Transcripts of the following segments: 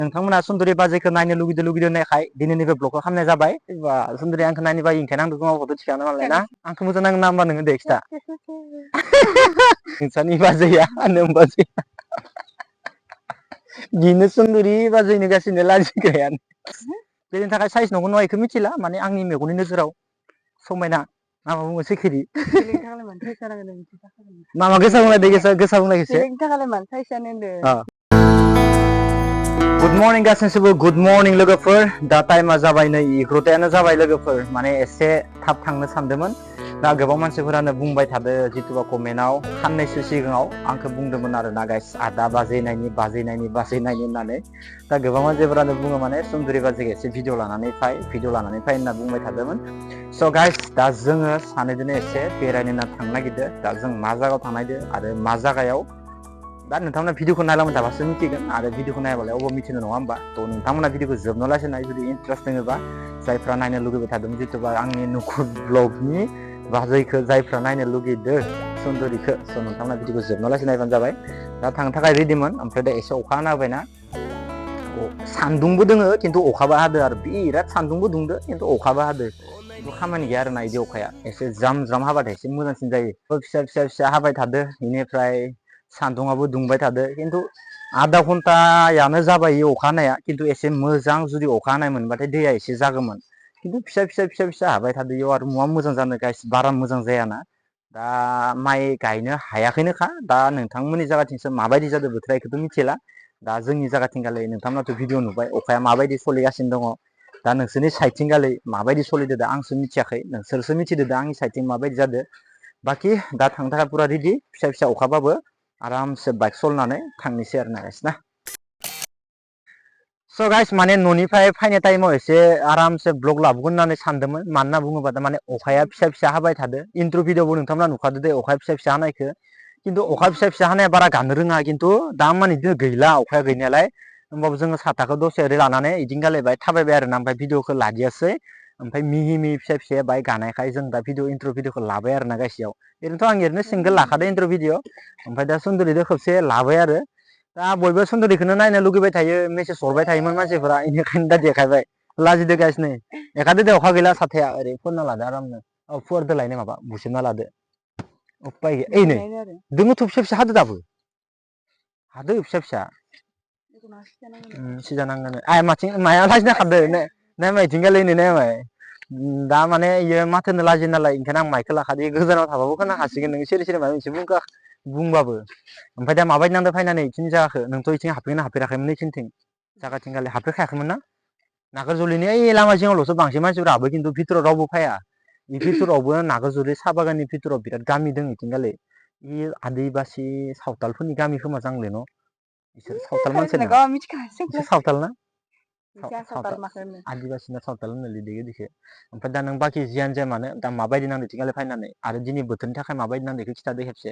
नोंथांमोना सुन्दुरि बाजैखौ नायनो लुगैदो नायखाय दिनैनि बे ब्लगखौ खालामनाय जाबाय बा सुन्दुरि आंखौ नायनो बायो ओंखायनो आं दङ फट' थिखांनो नालाय ना आंखौ मोजां नाङो ना होमबा नोङो दे खिथा नोंसानि बाजैया नों बाजैया बिनो सुन्दुरि बाजैनो गासिनो लाजिग्रायानो बेनि थाखाय साइज नंगौ नङा बेखौ मिथिला माने आंनि मेगननि नोजोराव समायना मा बुङो सिखिरि मामा गोसा बुंलाय गोसा बुंलाय एसे गुड मर्निं गासैनोबो गुड मर्निं लोगोफोर दा टाइमा जाबाय नै 11टायानो जाबाय लोगोफोर माने एसे थाब थांनो सानदोंमोन दा गोबां मानसिफोरानो बुंबाय थादो जितुबा कमेन्टआव साननैसो सिगाङाव आंखौ बुंदोंमोन आरो ना गाइस आदा बाजैनायनि होननानै दा गोबां मानसिफोरानो बुङो माने सुन्दुरि बाजैखौ एसे भिडिअ लानानै फै होनना बुंबाय थादोंमोन स' गाइस दा जोङो सानैजोंनो एसे बेरायनो होनना थांनो नागिरदों दा जों मा जायगायाव थांनो नागिरदों आरो मा जायगायाव दा नोंथांमोना भिडिअखौ नायलांबाय थाबासो मिथिगोन आरो भिडिअखौ नायाबालाय अबाव मिथिनो नङा होमबा थ' नोंथांमोना भिडिअखौ जोबनोलासे नाय जुदि इन्टारेस्ट दङोबा जायफ्रा नायनो लुगैबाय थादों जितुबा आंनि नखर ब्लगनि बाजैखौ जायफ्रा नायनो लुगैदों सुन्दुरिखौ स' नोंथांमोना भिडिअखौ जोबनोलासे नायबानो जाबाय दा थांनो थाखाय रेडिमोन ओमफ्राय दा एसे अखा हाना होबायना सान्दुंबो दोङो खिन्थु अखाबो हादों आरो बिराद सान्दुंबो दुंदो खिन्थु अखाबो हादों खिन्थु खामानि गैया आरोना बिदि अखाया एसे ज्राम ज्राम हाबाथाय एसे मोजांसिन जायो फिसा हाबाय थादो बेनिफ्राय सान्दुङाबो दुंबाय थादो खिन्थु आधा घन्टायानो जाबाय अखा हानाया खिन्थु एसे मोजां जुदि अखा हानाय मोनबाथाय दैया एसे जागौमोन खिन्थु फिसा हाबाय थादो इयाव आरो मुवा मोजां जानो गाइस बारा मोजां जायाना दा माइ गायनो हायाखैनोखा दा नोंथांमोननि जायगाथिंसो माबायदि जादों बोथोरा बेखौथ' मिथिला दा जोंनि जायगाथिंगालै नोंथांमोनाथ' भिडिअ नुबाय अखाया माबायदि सोलिगासिनो दङ दा नोंसोरनि साइडथिंगालै माबायदि सोलिदो दा आंसो मिथियाखै नोंसोरसो मिथिदो दा आंनि साइडथिं माबायदि जादों बाखि दा थांनो थाखाय फुरा रेडि फिसा अखाबाबो आरामसे बाइक सलायनानै थांनोसै आरो ना गाइस ना स' गाइस माने न'निफ्राय फैनाय टाइमाव एसे आरामसे ब्लग लाबोगोन होननानै सानदोंमोन मानोना बुङोबा दा माने अखाया फिसा हाबाय थादो इन्ट्र' भिडिअबो नोंथांमोना नुखादो दे अखाया फिसा हानायखौ खिन्थु अखा फिसा हानाया बारा गानो रोङा खिन्थु दा माने बिदिनो गैला अखाया गैनायालाय होमबाबो जोङो साथाखौ दसे ओरै लानानै इदिं गालायबाय थाबायबाय आरो ना ओमफ्राय भिडिअखौ लादियासै ओमफ्राय मिहि फिसा बाय गानायखाय जों दा इन्ट्र' भिडिअखौ लाबाय आरो ना गाइसयाव ओरैनोथ' आं ओरैनो सिंगोल लाखादों इन्ट्र' भिडिअ ओमफ्राय दा सुन्दुरिजों खेबसे लाबाय आरो दा बयबो सुन्दुरिखौनो नायनो लुगैबाय थायो मेसेज हरबाय थायोमोन मानसिफोरा बेनिखायनो दा देखायबाय लाजिदो गाइस नै देखायदो दे अखा गैला साथाया ओरै फुवारना लादो आरामनो फुवारदो लायनो माबा बुसिनना लादो उफाय गैया ओइ नै दोङोथ' फिसा हादो दाबो हादो फिसा सिजानांगोन आइ माथिं माया लाजिना खारदो नाय मायथिंगालि नाय माय दा माने इयो माथोनो लाजियो नालाय ओंखायनो आं माइकखौ लाखादो गोजानाव थाबाबो खोना खासिगोन नों सिरि माबा मोनसे बुंबाबो ओमफ्राय दा माबायदि नांदो फैनानै इथिं जायाखै नोंथ' इथिं हाबफेराखैमोन नैथिंथिं जागाथिंगालि हाबफेरखायाखैमोन ना नागारजुलिनि ओइ लामा जिङावल'सो बांसिन मानसिफोर हाबो खिन्थु भितराव रावबो फाया बे भितरावबो नागारजुलि साहा बागाननि भितराव बिराद गामि दं इथिंगालै बे आदिबासि सावथालफोरनि गामि खोमा जांलै न' बिसोर सावथाल मानसि बिसोर सावथाल ना आदिबासिना सावथाल होनो लिरदो ओमफ्राय दा नों बाखि जियानो जाया मानो दा माबायदि नांदो इथिंगालि फैनानै आरो दिनै बोथोरनि थाखाय माबायदि नांदो बेखौ खिथादो खेबसे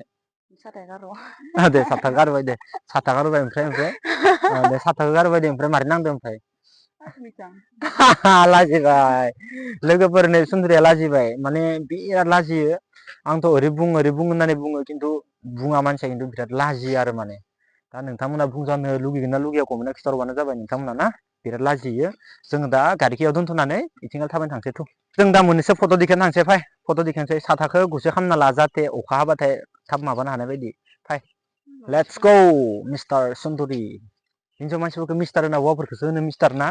दे साथा गारबाय दे साथा गारबाय ओमफ्राय दे साथाखौ गारबाय दे ओमफ्राय मारै नांदों ओमफ्राय लाजिबाय लोगोफोरनो सुन्दुरिया लाजिबाय माने बिराद लाजियो आंथ' ओरै बुं होननानै बुङो खिन्थु बुङा मानसिया खिन्थु बिराद लाजियो आरो माने दा नोंथांमोना बुंजानो लुगैगोन ना लुगैया कमेन्टआव खिथाहरबानो जाबाय नोंथांमोना ना बिराद लाजियो जोङो दा गारिखौ दोनथ'नानै इथिंगाल थाबायनो थांसै थ' जों दा मोननैसो फट' दिखांनो थांसै फै फट' दिखांसै साथाखौ गुसो खालामना ला जाहाथे अखा हाबाथाय थाब माबानो हानाय बायदि फै लेट्स गो मिस्टार सुन्दुरि हिनजाव मानसिफोरखौ मिस्टार होना हौवाफोरखौसो होनो मिस्टार ना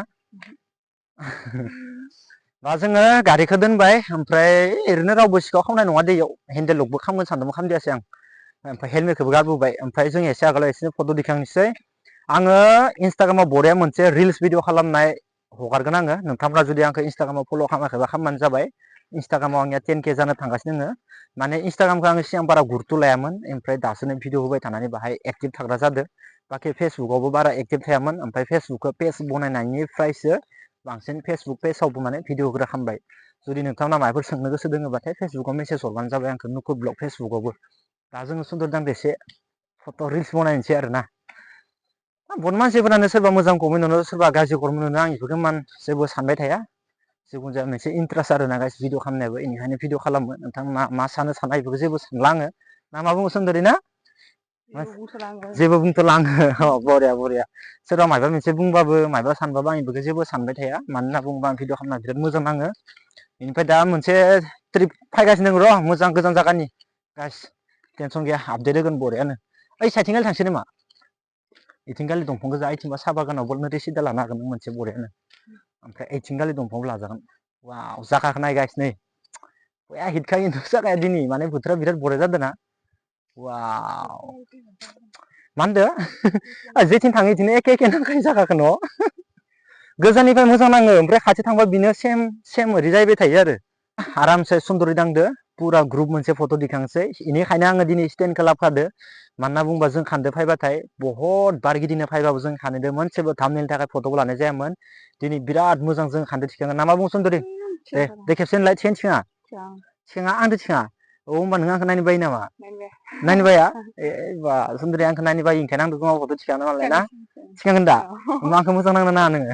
दा जोङो गारिखौ दोनबाय ओमफ्राय ओरैनो रावबो सिखाव खावनाय नङा दैयाव हेन्देल लकबो खालामगोन सानदोंमोन खालामदियासै आं ओमफ्राय हेलमेटखौबो गारबोबाय ओमफ्राय जों एसे आगोलाव एसे फट' दिखांनोसै आङो इन्सटाग्रामाव बरिया मोनसे रिल्स भिडिअ खालामनाय हगारगोन आङो नोंथांमोना जुदि आंखौ इन्सटाग्रामाव फल' खालामाखैबा खालामबानो जाबाय इन्सटाग्रामाव आंनिया 10K जानो थांगासिनो दोङो माने इन्सटाग्रामखौ आङो सिगां बारा गुरुथ' लायामोन ओमफ्राय दासो भिडिअ होबाय थानानै बाहाय एक्टिभ थाग्रा जादों बाखि फेसबुकआवबो बारा एक्टिभ थायामोन ओमफ्राय फेसबुकखौ पेज बनायनायनिफ्रायसो बांसिन फेसबुक पेजावबो माने भिडिअ होग्रा खालामबाय जुदि नोंथांमोना माबाफोर सोंनो गोसो दोङोबाथाय फेसबुकाव मेसेज हरबानो जाबाय आंखौ नुकुर ब्लग फेसबुकावबो दा जोङो सुन्दरजों एसे फट' रिल्स बनायनोसै आरो ना बहुत मानसिफोरानो सोरबा मोजां कमेन्ट मोनो सोरबा गाज्रि कमेन्ट मोनो आं बेफोरखौ मान जेबो सानबाय थाया जिखुनु जाया मोनसे इन्टारेस्ट आरो ना गाइस भिडिअ खालामनायाबो बेनिखायनो भिडिअ खालामो नोंथां मा सानो साना बेफोरखौ जेबो सानला आङो ना मा बुङो सुन्दुरि ना जेबो बुंथ'ला आङो बरिया बरिया सोरबा माबा मोनसे बुंबाबो माबा सानबाबो आं बेखौ जेबो सानबाय थाया मानो होनना बुङोबा आं भिडिअ खालामना बिराद मोजां नाङो बेनिफ्राय दा मोनसे ट्रिप फैगासिनो दं र' मोजां गोजान जायगानि गाइस टेनसन गैया आपडेट होगोन बरियानो ओइ साइथिंगालि थांसै नामा इथिंगालि दंफां गोजा ओइथिंबा साहा बागानावबो नोरै सिदा लानो हागोन मोनसे बरियानो ओमफ्राय ओइथिंगालि दंफांबो लाजागोन वाव जागाखौ नायगासिनो बया हिटखायो जागाया दिनै माने बोथोरा बिराद बरिया जादों ना वाव मा होनदो जेथिं थाङो इथिंनो एखे एखे नांखायो जागाखौ न' गोजाननिफ्राय मोजां नाङो ओमफ्राय खाथि थांबा बिनो सेम सेम ओरै जाहैबाय थायो आरो आरामसे सुन्दरै दांदो पुरा ग्रुप मोनसे फट' दिखांसै बेनिखायनो आङो दिनै स्टेन्डखौ लाबोफादो मानोना बुंबा जों खानदो फैबाथाय बहुत बार गिदिंनो फैबाबो जों खानैदो मोनसेबो थामनेलनि थाखाय फट'बो लानाय जायामोन दिनै बिराद मोजां जों खानदो थिखांनो ना मा बुं सुन्दरि दे खेबसे होनलाय थिखांनो थिखाङा थिखाङा आंदो थिखाङा औ होमबा नों आंखौ नायनो बायो नामा नायनो बाया ए बा सुन्दरि आंखौ नायनो बायो ओंखायनो आंदो जमा फट' थिखाङो नालाय ना थिखांगोन दा होमबा आंखौ मोजां नांनो नाङा नोङो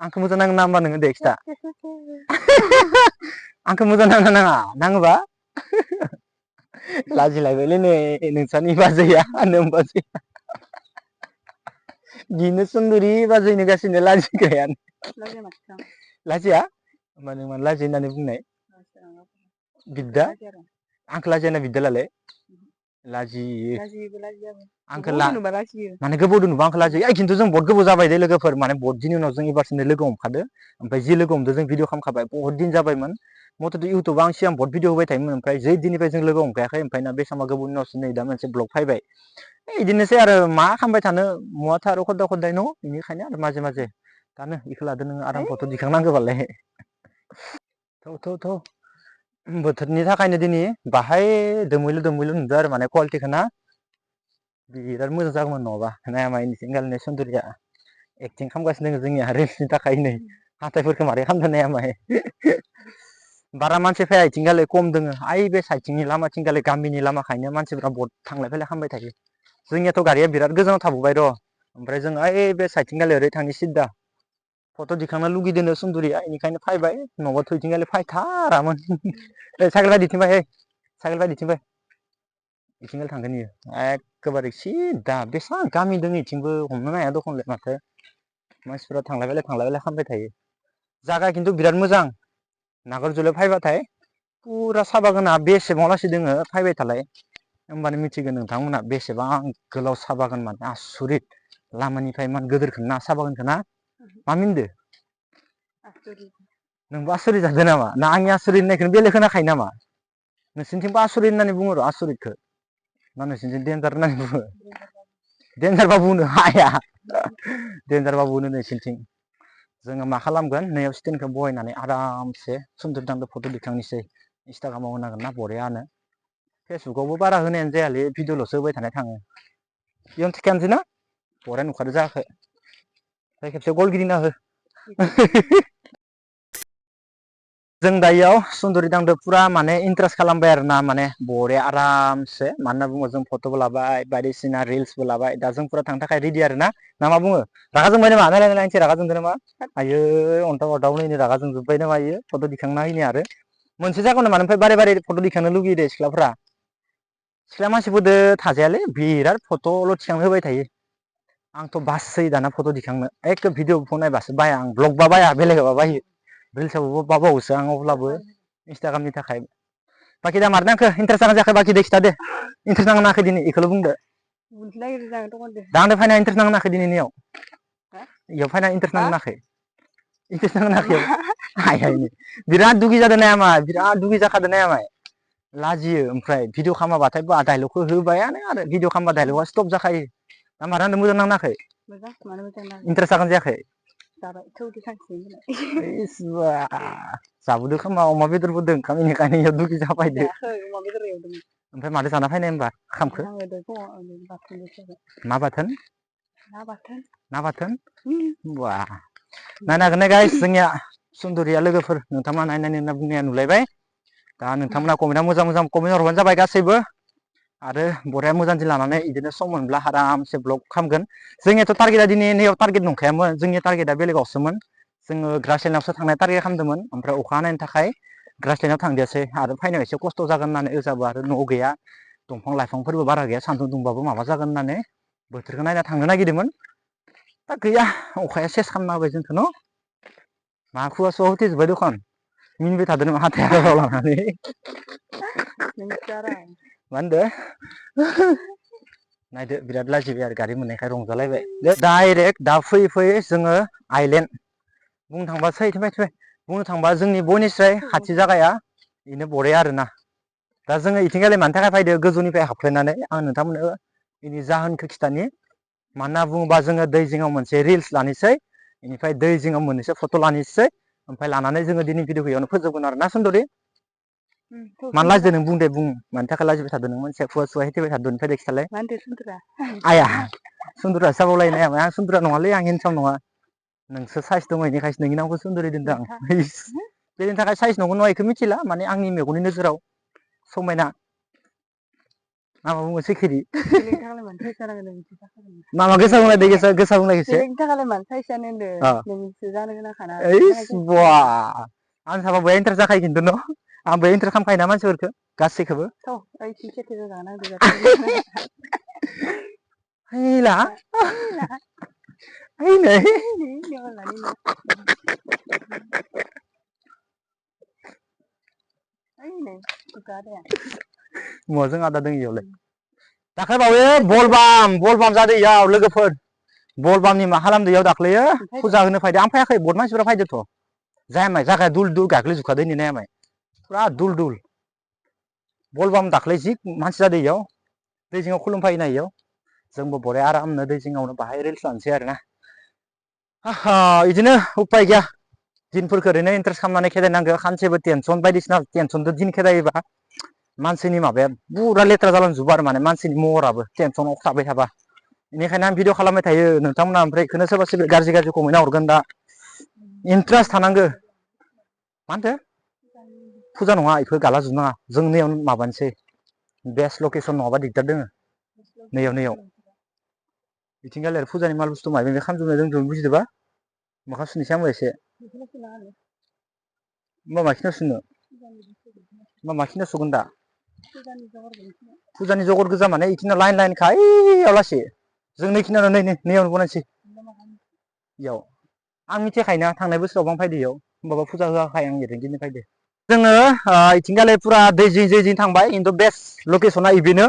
आंखौ मोजां नाङो ना होमबा नोङो दे खिथा आंखौ मोजां नाङो नाङा नाङोबा लाजिलायबायलै नै नोंसानि बाजैया नों बाजैया बिनो सुन्दरि बाजै होनगासिनो लाजिग्रायानो लाजिया होमबा नों मानो लाजियो होननानै बुंनाय बिद्दा आंखौ लाजिया होनना बिद्दा लालाय लाजियो आंखौ माने गोबावदो नुबा आंखौ लाजियो ओइ खिन्थु जों बहुत गोबाव जाबाय दे लोगोफोर माने बहुत दिननि उनाव जों एबारसो लोगो हमखादो ओमफ्राय जि लोगो हमदो जों भिडिअ खालामखाबाय बहुत दिन जाबायमोन मथथे इउटुबाव आं सिगां बहुत भिडिअ होबाय थायोमोन ओमफ्राय जै दिननिफ्राय जों लोगो हमखायाखै ओमफ्राय ना बे समाव गोबावनि उनावसो नै दा मोनसे ब्लग फैबाय बिदिनोसै आरो मा खालामबाय थानो महा आरो खदाय खदाय न' बेनिखायनो आरो माजे माजे दानो इखौ लादो नोङो आराम फट' दिखांनांगौबालाय थ' बोथोरनि थाखायनो दिनै बाहाय दोमैलु दोमैलु नुदों आरो माने कुवालिटिखौ ना बिराद मोजां जागौमोन नङाबा नाया माय इथिंगालिनि सुन्दरिया एक्टिं खालामगासिनो दङ जोंनिया रिल्सनि थाखाय नै हाथाइफोरखौ मारै खालामदों नाया माय बारा मानसि फैया इथिंगालि खम दोङो ओइ बे साइडथिंनि लामाथिंगालि गामिनि लामाखायनो मानसिफ्रा बहुत थांलाय फैलाय खालामबाय थायो जोंनियाथ' गारिया बिराद गोजानाव थाबोबाय र' ओमफ्राय जों ओइ बे साइडथिंगालि ओरै थांनि सिद्दा फट' दिखांनो लुगैदोंनो सुन्दरिया बेनिखायनो फैबाय नङाबाथ' इथिंगालि फैथारामोन साइकेल फै इथिं फै साइकेल फै इथिं फै इथिंगालि थांगोन इयो एखेबारे सिद्दा बेसेबां गामि दङ इथिंबो हमनो हाया दखनलाय माथो मानसिफोरा थांलाय फैलाय खालामबाय थायो जागा खिन्थु बिराद मोजां नागारजुलियाव फैबाथाय फुरा साहा बागाना बेसेबां लासै दोङो फैबाय थालाय होमबानो मिथिगोन नोंथांमोना बेसेबां गोलाव साहा बागान माने आसुरित लामानिफ्राय इमान गोदोरखौ ना साहा बागानखौ ना मा मिनदो नोंबो आसरित जादों नामा ना आंनि आसरित होननायखौनो बेलेग खोनाखायो नामा नोंसोरनिथिंबो आसरित होननानै बुङो र' आसरितखौ ना नोंसोरनिथिं देन्जार होननानै बुङो देन्जारबाबो बुंनो हाया देन्जारबाबो होनो नोंसोरनिथिं जोङो मा खालामगोन नैयाव स्टेन्डखौ बहायनानै आरामसे सुन्दर दांदो फट' दिखांनोसै इन्सटाग्रामाव होनांगोन ना बरियानो फेसबुकआवबो बारा होनायानो जायालै भिडिअ'ल'सो होबाय थानाय थाङो बेयावनो थिखानोसै ना बरिया नुखादो जायाखै जाय खेबसे गल गिदिंना हो जों दायोयाव सुन्दरि दांदो पुरा माने इन्ट्रेस्ट खालामबाय आरो ना माने बरिया आरामसे मानो होनना बुङो जों फट'बो लाबाय बायदिसिना रिल्सबो लाबाय दा जों पुरा थांनो थाखाय रेडि आरो ना मा बुङो रागा जोंबाय नामा नायलाय नायलाय आंनिथिं रागा जोंदों नामा आयै अन्थाव बाथाव नै रागा जोंजोब्बाय नामा इयो फट' दिखांना होयनि आरो मोनसे जायगायावनो मानो बारे बारे फट' दिखांनो लुगैयो दे सिख्लाफ्रा सिख्ला मानसिफोरदो थाजायालै बिराद फट'ल' थिखांनो होबाय थायो आंथ' बासोयो दाना फट' दिखांनो एखे भिडिअ नायबासो बाया आं ब्लगबा बाया बेलेगबा बायो रिल्सआवबो बावोसो आं अब्लाबो इन्सटाग्रामनि थाखाय बाखि दा मारै नांखो इन्टारेस्ट जागोना जायाखै बाखि दे खिथा दे इन्टारेस्ट नांगोना नाङाखै दिनै बेखौल' बुंदो दा आंदो फैना इन्टारेस्ट नांगोना नाङाखै दिनै नैयाव इयाव फैना इन्टारेस्ट नांगोना नाङाखै इन्टारेस्ट नांगोना नाङाखै आइयै बिराद दुगि जादों नाया माय बिराद दुगि जाखादों नाया माय लाजियो ओमफ्राय भिडिअ खालामाबाथाय डाइलगखौ होबायानो आरो भिडिअ खालामबा डाइलगा स्टप जाखायो दा मारै नांदों मोजां नांदोंना नाङाखै इन्टारेस्ट जागोन जायाखै जाबोदो खोमा अमा बेदरबो दों ओंखाम बेनिखायनो इयाव दुगि जाफायदो ओमफ्राय मादो जाना फैनाय होमबा ओंखामखो मा बाथोन ना बाथोन बा नायनो हागोन ना गाइस जोंनिया सुन्दरिया लोगोफोर नोंथांमोना नायनायनो होनना बुंनाया नुलायबाय दा नोंथांमोना कमेन्टआव मोजां मोजां कमेन्ट हरबानो जाबाय गासैबो आरो बरिया मोजां दिन लानानै बिदिनो सम मोनब्ला आरामसे ब्लग खालामगोन जोंनियाथ' टारगेटआ दिनै नैयाव टारगेट नंखायामोन जोंनि टारगेटआ बेलेगावसोमोन जोङो ग्रासलेण्डआवसो थांनाय टारगेट खालामदोंमोन ओमफ्राय अखा हानायनि थाखाय ग्रासलेण्डआव थांदियासै आरो फैनायाव एसे खस्थ' जागोन होननानै ओजाबो आरो न' गैया दंफां लाइफांफोरबो बारा गैया सान्दुं दुंबाबो माबा जागोन होननानै बोथोरखौ नायना थांनो नागिरदोंमोन दा गैया अखाया सेस खालामना होबाय जोंखौ न' मा खुवा सुवा होथेजोब्बाय दखन मिनिबाय थादों नामा हाथाय आगराव लानानै मा होनदो नायदो बिराद लाजिबाय आरो गारि मोननायखाय रंजालायबाय डाइरेक्ट दा फैयै फैयै जोङो आइलेण्ड बुंनो थांबा बुंनो थांबा जोंनि बयनिस्राय खाथि जागाया बेनो बरिया आरोना दा जोङो इथिंगालि मानि थाखाय फैदो गोजौनिफ्राय हाबख्लायनानै आं नोंथांमोननो बेनि जाहोनखौ खिथानि मानो होनना बुङोबा जोङो दै जिङाव मोनसे रिल्स लानोसै बेनिफ्राय दै जिङाव मोननैसो फट' लानोसै ओमफ्राय लानानै जोङो दिनै भिडिअखौ बेयावनो फोजोबगोन आरो ना सुन्दरि मानो लाजिदो नों बुं दे बुं मानि थाखाय लाजिबाय थादों नों मानसिया खुवा सुवा होथेबाय थादों नोंनिफ्राय खिथालाय आया सुन्दुरा साबावलाय नाया आं सुन्दुरा नङालै आं हेन्डसाम नङा नोंसो साइस दङ बेनिखायसो नोंनि नामखौ सुन्दुरि दोनदों आं बेनि थाखाय साइस नंगौ नङा बेखौ मिथिला माने आंनि मेगननि नोजोराव समायना मा बुङो सिखिरि मा गोसा बुंलायदो गोसा बुंलायगोसो आं साबा बया इन्टारेस्ट जाखायो खिन्थु न' आं बया इन्टारेस्ट खालामखायोना मानसिफोरखौ गासैखौबो हैला हैनै मुवाजों आदा दं इयावलाय दाख्लैबावै बलबाम जादों इयाव लोगोफोर बलबामनि मा खालामदो इयाव दाख्लैयो फुजा होनो फैदो आं फैयाखै बहुत मानसिफोरा फैदोथ' जायामाय जागाया दुल दुल गाग्लिजोबखादों दिनै नायामाय फुरा दुल दुल बलबाम दाख्लै जि मानसि जादों इयाव दै जिङाव खुलुमफैना इयाव जोंबो बरिया आरामनो दै जिङावनो बाहाय रिल्स लानोसै आरोना बिदिनो उपाय गैया दिनफोरखौ ओरैनो इन्टारेस्ट खालामनानै खेदायनांगौ सानसेबो टेनसन बायदिसिना टेनसनजों दिन खेदायोबा मानसिनि माबाया पुरा लेथ्रा जालांजोबो आरो माने मानसिनि महराबो टेनसनाव थाबाय थाबा बेनिखायनो आं भिडिअ खालामबाय थायो नोंथांमोना ओमफ्राय बेखौनो सोरबा सोरबा गाज्रि कमेन्ट हरगोन दा इन्टारेस्ट थानांगौ मा होनदो फुजा नङा बेखौ गाला जोबनाङा जों नैयाव माबानोसै बेस्ट लकेसन नङाबा दिगदार दोङो नैयाव बिथिंगालि आरो फुजानि माल बुस्थु माबा माबि खालामजोबनो रोंजोबनो बुजिदोंबा मोखां सुनोसै आंबो एसे मा माखिनियाव सुनो मा माखिनियाव सुगोन दा फुजानि जगर गोजा माने इखिनियाव लाइन लाइनखा ओइयाव लासै जों नैखिनियावनो नैयावनो बनायसै इयाव आं मिथिखायोना थांनाय बोसोरावबो आं फैदो इयाव होमबाबो फुजा होआखै आं ओरैनो फैदो जोङो इथिंगालि पुरा दै जिं थांबाय खिन्थु बेस्ट लकेसना बेनो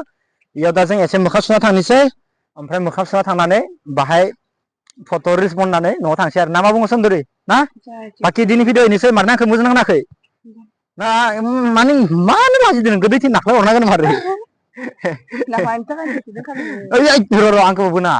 इयाव दा जों एसे मोखां सुना थांनोसै ओमफ्राय मोखां सुना थांनानै बाहाय फट' रिल्स बनायनानै न'आव थांसै आरो ना मा बुङो सुन्दुरि ना बाखि दिनै भिडिअ हैनोसै मार नांखो मोजां नाङाखै ना माने मानो लाजिदों नोंखौ दैथिं नाख्लाय हरनांगोन मारै र' आंखौ बोना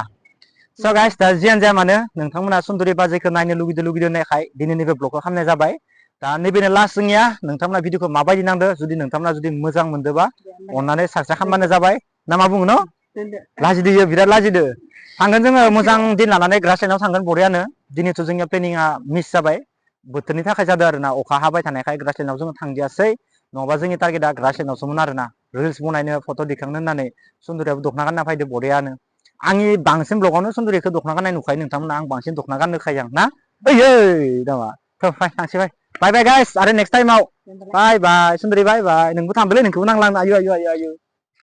स' गाइस दा जियानो जाया मानो नोंथांमोना सुन्दुरि बाजैखौ नायनो लुगैदों होननायखाय दिनै नैबे ब्लगखौ खालामनाय जाबाय दा नैबेनो लास्ट जोंनिया नोंथांमोना भिडिअखौ माबायदि नांदो जुदि नोंथांमोना जुदि मोजां मोनदोंबा अननानै साबसक्राइब खालामबानो जाबाय ना मा बुङो न' लाजिदो इयो बिराद लाजिदो थांगोन जोङो मोजां दिन लानानै ग्रासलेण्डआव थांगोन बरियानो दिनैथ' जोंनिया प्लेनिंआ मिस जाबाय बोथोरनि थाखाय जादों आरोना अखा हाबाय थानायखाय ग्रासलेण्डआव जोङो थांदियासै नङाबा जोंनि टारगेटआ ग्रासलेण्डआवसोमोन आरोना रिल्स बनायनो फट' दिखांनो होननानै सुन्दुरियाबो दख'ना गानना फैदो बरियानो आंनि बांसिन ब्लगावनो सुन्दुरिखौ दख'ना गाननाय नुखायो नोंथांमोना आं बांसिन दख'ना गाननो होखायो आं ना ओइ नामा फै थांसै बाय बाय गाइस आरो नेक्स्ट टाइमाव बाय बाय सुन्दुरि बाय बाय नोंबो थांदोलै नोंखौबो नांलांनो आयु